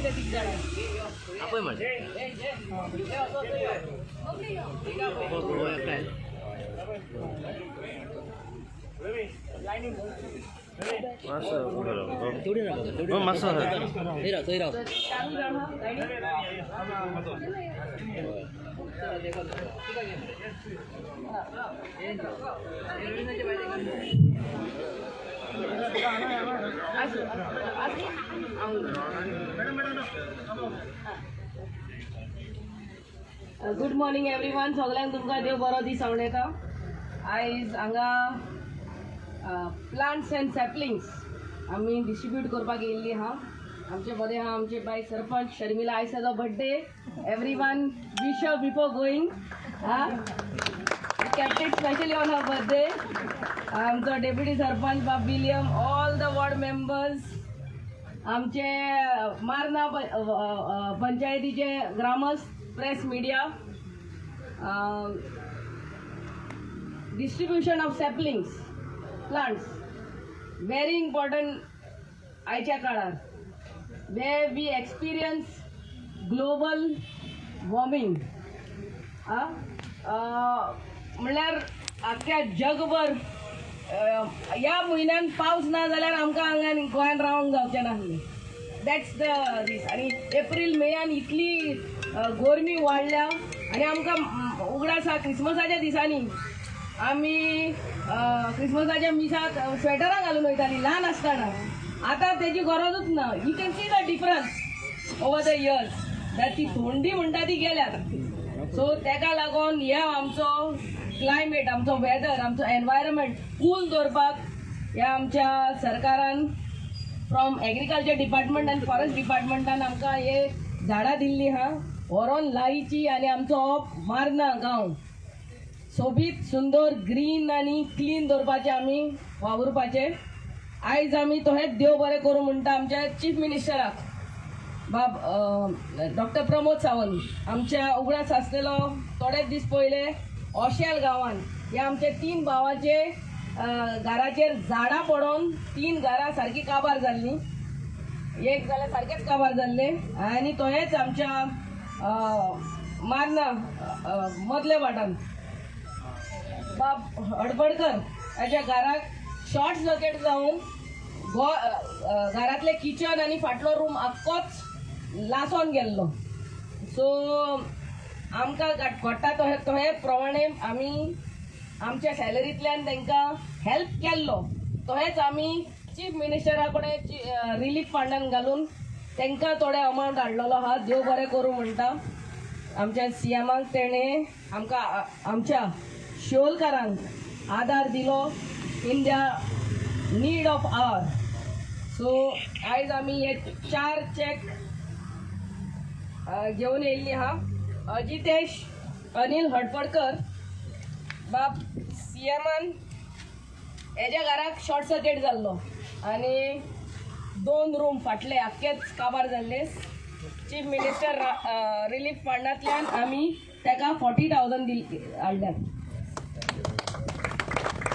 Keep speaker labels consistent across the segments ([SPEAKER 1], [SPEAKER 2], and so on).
[SPEAKER 1] आपय ते तीग जाणां.
[SPEAKER 2] आपय म्हणलें.
[SPEAKER 3] हो मातसो
[SPEAKER 1] चारू जाण हा लायनी. गुड मॉर्निंग एवरीवन, सगळ्यांक तुमकां देव बरो दीस आवडटा. आयज हांगा प्लांट्स अँड सॅपलिंग्स आमी डिस्ट्रीब्यूट करपाक येयल्ली आहा. आमचे बरे आहा आमचे बाय सरपंच शर्मिला. आयज ताजो birthday. Everyone wish her before going. हा, kept it specially on her birthday. आमचो डेप्युटी सरपंच बाब William, all the ward members, आमचे मार्ना पंचायतीचे ग्रामस्थ, press media. Distribution of saplings, plants very important आयच्या काळार where we experience global warming. म्हणल्यार आख्ख्या जगभर ह्या म्हयन्यान पावस ना जाल्यार आमकां हांगा गोंयान रावंक जावचें नासलें. That's the दीस. आनी एप्रील मेयान इतली गोरमी वाडल्या आनी आमकां उगडास आहा, क्रिसमसाच्या दिसांनी आमी क्रिसमसाच्या मिसाक स्वेटरां घालून वयतालीं ल्हान आसतना. आतां तेजी गरजूच ना. You can see the difference over the years that ती थंडी म्हणटा ती गेल्यात. सो तेका लागून ह्या आमचो क्लायमेट, आमचो वेदर, आमचो एनवायरमेंट कूल दवरपाक ह्या आमच्या सरकारान फ्रॉम एग्रीकल्चर डिपार्टमेंट आनी फॉरेस्ट डिपार्टमेंटान आमकां हे झाडां दिल्लीं आहा, व्हरोन लायची आनी आमचो हो मार्ना गांव सोबीत, सुंदर, ग्रीन आनी क्लीन दवरपाचें आमी वावुरपाचें. आयज आमी तहेंच देव बरें करूं म्हणटा आमच्या चीफ मिनिस्टराक बाब डॉक्टर प्रमोद सावंत. आमच्या उगडास आसलेलो, थोडेच दीस पयले ओशेल गांवान ह्या आमच्या तीन भावाचे घराचेर झाडां पडोन तीन घरां सारकी काबार जाल्लीं. एक जाल्यार सारकेंच काबार जाल्लें. आनी तहेंच आमच्या मार्ना मदल्या वाटान बाब हडफडकर हाच्या घराक शॉर्ट सर्किट जावन गो घरांतलें किचन आनी फाटलो रूम आख्खोच लासोन गेल्लो. सो आमकां घडटा तशें तहे प्रमाणे आमी आमच्या सॅलरींतल्यान तांकां हेल्प केल्लो. तहेंच आमी चीफ मिनिस्टरा कडेन रिलीफ फंडान घालून तांकां थोडे अमावंट हाडलेलो आहा. देव बरें करूं म्हणटा आमच्या सीएमाक, तेणें आमकां आमच्या शिवोलकारांक आदार दिलो in the need of hour. So आयज आमी हे चार चॅक घेवन येयल्ली आहा. अजितेश अनिल हडफडकर बाब सीएमान हेज्या घराक शॉर्ट सर्किट जाल्लो आनी दोन रूम फाटले आख्खेच काबार जाल्ले. चीफ मिनिस्टर रिलीफ फंडांतल्यान आमी ताका 40,000 दिल हाडल्यात.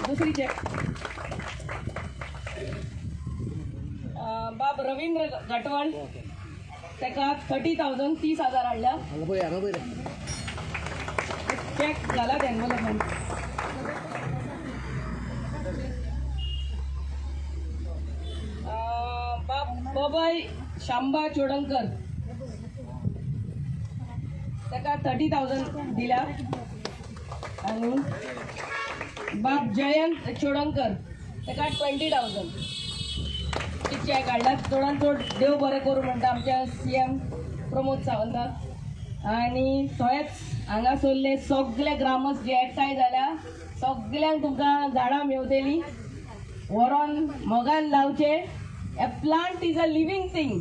[SPEAKER 1] दुसरी चॅक बाब रवींद्र गटवण, ताका 30,000, 30,000 हाडल्या. चॅक घाला एनवलपान. बाब बबय शांबा चोडंकर, ताका 30,000 दिल्या. आनी बाब जयंत चोडंकर, ताका 20,000 चॅक हाडला. चडान चड देव बरें करूं म्हणटा आमच्या सीएम प्रमोद सावंताक. आनी थंयच हांगासरले सगळे ग्रामस्थ जे एकठांय जाल्या, सगल्यांक तुमकां झाडां मेवतलीं, व्हरोन मोगान लावचे. A plant is a living thing.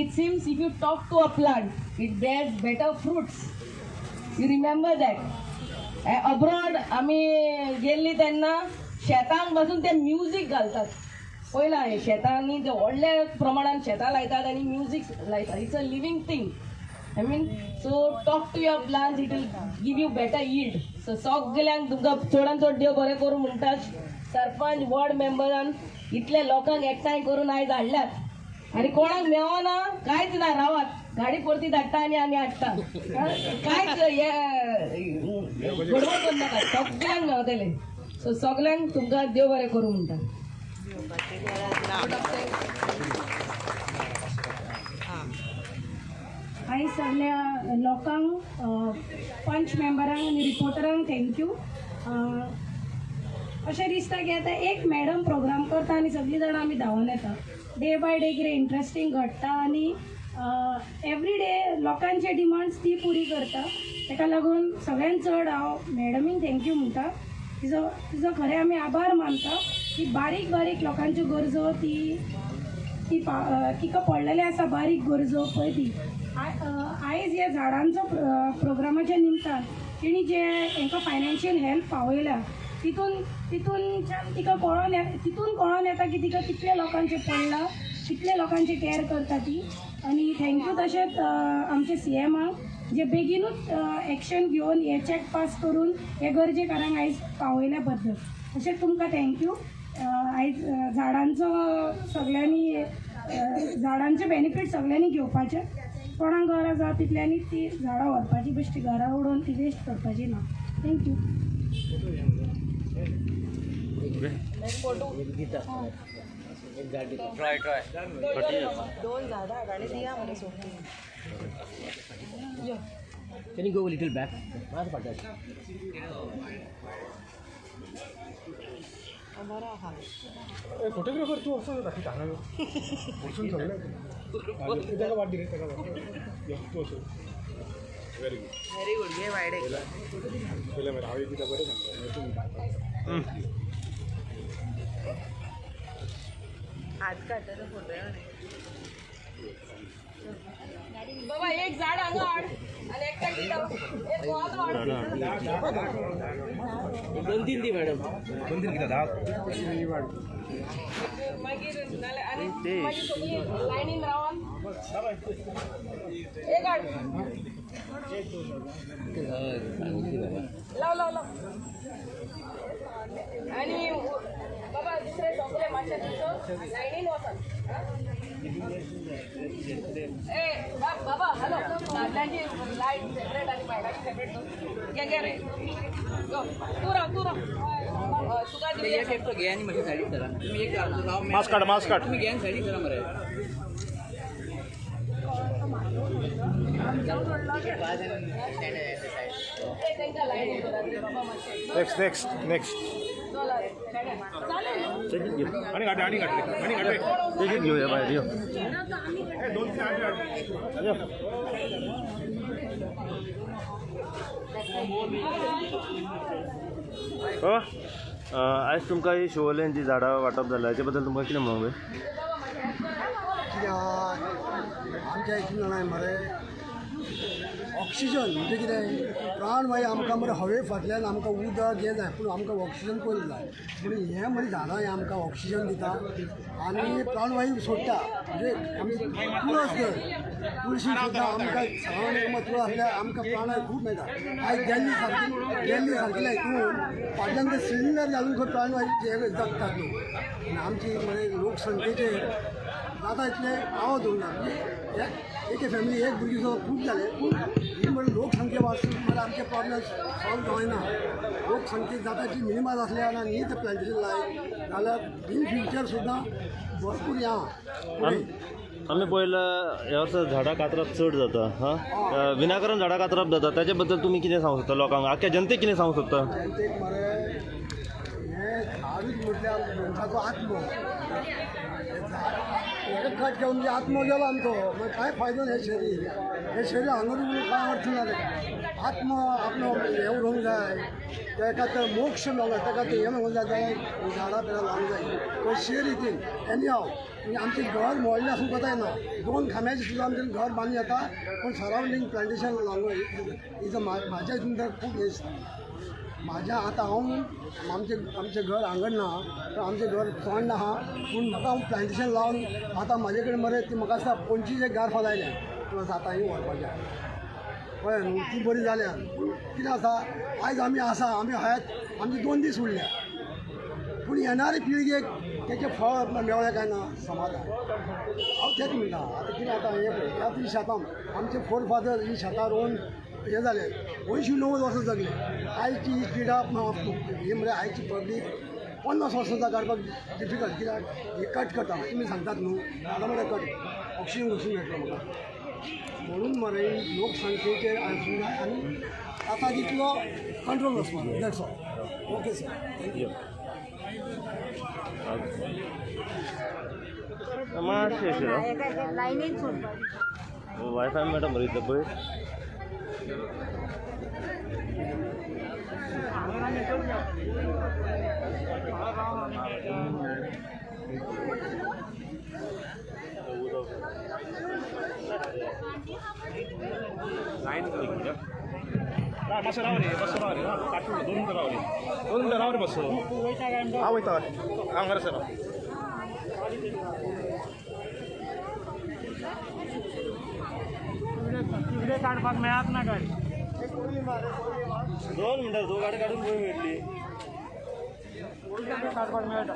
[SPEAKER 1] It seems if you talk to a plant, it bears better fruits. You remember that. Abroad आमी गेल्ली तेन्ना शेतांक बसून ते म्युजीक घालतात. पयलां हें शेतांनी ते व्हडल्या प्रमाणान शेतां लायतात आनी म्युजीक लायतात. It's a living thing, I mean, so talk to your plants, it will give you better yield. So सगल्यांक तुमकां चडान चड देव बरें करूं म्हणटा. सरपंच, वॉर्ड मेंबरान इतले लोकांक एकठांय करून आयज हाडल्यात आनी कोणाक मेवना कांयच. गाडी परती धाडटा आनी आनी हाडटा. कांयच हे गडबड करनाका, सगल्यांक मेवतलें. सो सगल्यांक तुमकां देव बरें करूं म्हणटा.
[SPEAKER 2] आयज सगल्या लोकांक, पंच मेंबरांक आनी रिपोर्टरांक thank you. अशें दिसता की आतां एक मॅडम प्रोग्राम करता आनी सगळीं जाणां आमी धांवून येता. डे बाय डे कितें इंट्रस्टींग घडटा आनी एवरी डे लोकांचे डिमांड्स ती पुरी करता. ताका लागून सगळ्यान चड हांव मॅडमीक thank you म्हणटा. तिजो तिजो खरें आमी आभार मानता की बारीक बारीक लोकांच्यो गरजो ती ती तिका पडलेले आसा बारीक गरजो पळय ती. आयज ह्या झाडांचो प्रोग्रामाच्या निमतान तेणी जे हांकां फायनान्शियल हेल्प पावयल्या, तितून तितूनच्यान तिका कळोन तितून कळोन येता की तिका कितले लोकांचें पडलां, कितले लोकांचें कॅर करता ती. आनी thank you तशेंच आमचे सीएमाक जे बेगीनूच एक्शन घेवन हे चॅक पास करून हे गरजेकारांक आयज पावयल्या बद्दल. तशेंच तुमकां thank you. आयज झाडांचो सगळ्यांनी झाडांचे बेनिफीट सगळ्यांनी घेवपाचे. कोणाक गरज आसा तितल्यांनी ती झाडां व्हरपाची, बेश्टी घरा उडोवन ती वेस्ट करपाची ना. Thank you.
[SPEAKER 3] एक झाड दिता. Try try.
[SPEAKER 4] दोन झाडां हाड आनी दिया मरे सोडून.
[SPEAKER 3] Can you go a little back? मात फाटल्यान.
[SPEAKER 4] बरो आहा.
[SPEAKER 5] फोटोग्राफर तूं वचून दाखयता हांगा वचून सगळें ताका वाट दिली, ताका वाट यो तूं वचून. Very good.
[SPEAKER 4] Very good. घे वायड एक.
[SPEAKER 5] पयलें मरे हांव एक दिता, बरें सांगता मागीर तूं म्हणटा.
[SPEAKER 4] हात काडटा फोटो येवं.
[SPEAKER 1] बाबा एक झाड हांगा हाड आनी एकट्याक दिता, एक गोवाचो हाड.
[SPEAKER 3] दोन तीन दी मॅडम.
[SPEAKER 5] दोन तीन कितें 10.
[SPEAKER 1] मागीर नाल्यार आनी मागीर सगळीं लायनीन रावन एक हाड. लाव लाव लाव. आनी बाबा दुसरे सगळे मातशे तुमचो लायनीन वचन. ए बाबा हॅलो, दादल्यांची लायन सेपरेट आनी बायलांची सेपरेट. घे घे रे, गो तूं राव, तूं राव. हय, तुका दिली.
[SPEAKER 3] एक एकटो घे आनी मातशें सायडीक सरा. तुमी एक राव.
[SPEAKER 5] मास्क काड, मास्क काड.
[SPEAKER 3] तुमी घे आनी सायडीक सरा मरे.
[SPEAKER 1] ए तांकां लायनीन करात रे बाबा मातशें.
[SPEAKER 5] Next next next.
[SPEAKER 1] चला रे, चालेल.
[SPEAKER 5] आनी काडले, आनी काडले, आनी काडले.
[SPEAKER 6] बेगीन घेवया भायर यो.
[SPEAKER 5] दोन तीन आठ आठ.
[SPEAKER 6] यो. हो, आयज तुमकां ही शिवोलेन जी झाडां वांटप जालां हाचे बद्दल तुमकां कितें म्हणूंक जाय?
[SPEAKER 7] कित्याक आमच्या हितून जाणां मरे ऑक्सिजन म्हणजे कितें प्राणवायू आमकां मरे हवे फाटल्यान आमकां उदक हें जाय, पूण आमकां ऑक्सिजन पयलीं जाय. म्हणून हें मरे झाडां हें आमकां ऑक्सिजन दिता आनी प्राणवायू सोडटा. म्हणजे आमची तुळस धर, तुळशी सुद्दां आमकां सरावंडींग तुळस आसल्यार आमकां प्राणवायू खूब मेळटा. आयज दिल्ली सारकी, दिल्ली सारकिल्या हितून फाटल्यान ते सिलिंडर घालून खंय प्राणवायू हे जगतात लोक. आनी आमची मरे लोकसंख्येचेर जाता इतलें पावत दवरना. म्हणजे एके फॅमिली एक भुरगीं सुद्दां खूब जालें, पूण ही म्हणजे लोकसंख्या वाडून म्हणल्यार आमचे प्रॉब्लेम सॉल्व जायना. लोकसंख्या जाता ती मिनिमल आसल्यार आनी ही प्लांटेशन लायत जाल्यार इन फ्युचर सुद्दां भरपूर हें आहा.
[SPEAKER 6] आमी पळयलां ह्या वर्सा झाडां कातरप चड जाता. हां, विनाकारण झाडां कातरप जाता, ताचे बद्दल तुमी कितें सांगूंक सोदता लोकांक, आख्ख्या जनतेक कितें सांगूंक सोदता?
[SPEAKER 7] जनतेक मरे हें झाडूच म्हटल्यार मनशाचो आत्मो. हें झाड हेका कट घेवन म्हणजे आत्मो गेलो आमचो, मागीर कांय फायदो ना. हें शरीर, हें शरीर हांगा उरून कांय अर्थ ना तेका. आत्मो आपलो हें उरोंक जाय, तेका तर मोक्ष मेळना, तेका तें हें मेळूंक जाय, जाल्यार झाडां पेडां लावंक जाय कशे रितीन. एनी हाव म्हणजे आमचें घर मोडलें आसूं कोता येना, दोन खांब्याचें सुद्दां आमचें घर बांदूं येता, पूण सरावंडींग प्लांटेशन लावंक is म्हाज्या हितून तर खूब हें दिसता म्हाज्या. आतां हांव आमचें आमचें घर आंगण ना, तर आमचें घर चोडणा आहा, पूण म्हाका हांव प्लांटेशन लावन आतां म्हाजे कडेन मरे ती म्हाका दिसता 25 एक गारफां लायल्या, प्लस आतां ही व्हरपाचें कळ्ळें न्हू. ती बरी जाल्या, पूण कितें आसा, आयज आमी आसा, आमी हयात आमचे 2 दीस उरल्या, पूण येणारे पिळगेक तेचें फळ मेळ्ळें काय ना समाधान. हांव तेंच म्हणटा, आतां कितें आतां हें पळय, आतां ही शेतां आमचे फोर फादर ही शेतां रोवन हें जालें, 80-90 वर्सां जगले. आयची ही पिडा ही म्हळ्यार आयची पब्लीक 50 वर्सां काडपाक डिफिकल्ट. कित्याक हे कट करता तुमी सांगतात न्हू, झाडां म्हळ्यार कट, ऑक्सिजन वचून मेळटलो म्हाका म्हणून मरे लोकसंख्येचेर आसूंक जाय आनी आतां तितलो कंट्रोल वचपाक जाय. That's all. Okay sir, thank you.
[SPEAKER 6] मातशें अशें
[SPEAKER 8] लायनीन सोडपाक
[SPEAKER 6] वायफाय मेळटा मरे इतलें पळय.
[SPEAKER 5] मातसो राव रे, मातसो राव रे, काटून 2 मिनटां राव रे, 2 मिनटां राव रे मातसो. हांव वयता, हांव घरा सर.
[SPEAKER 3] काडपाक मेळत ना गाडी.
[SPEAKER 6] 2 मिनटां तूं गाडी काडून पळय मेळटली.
[SPEAKER 3] काडपाक मेळटा.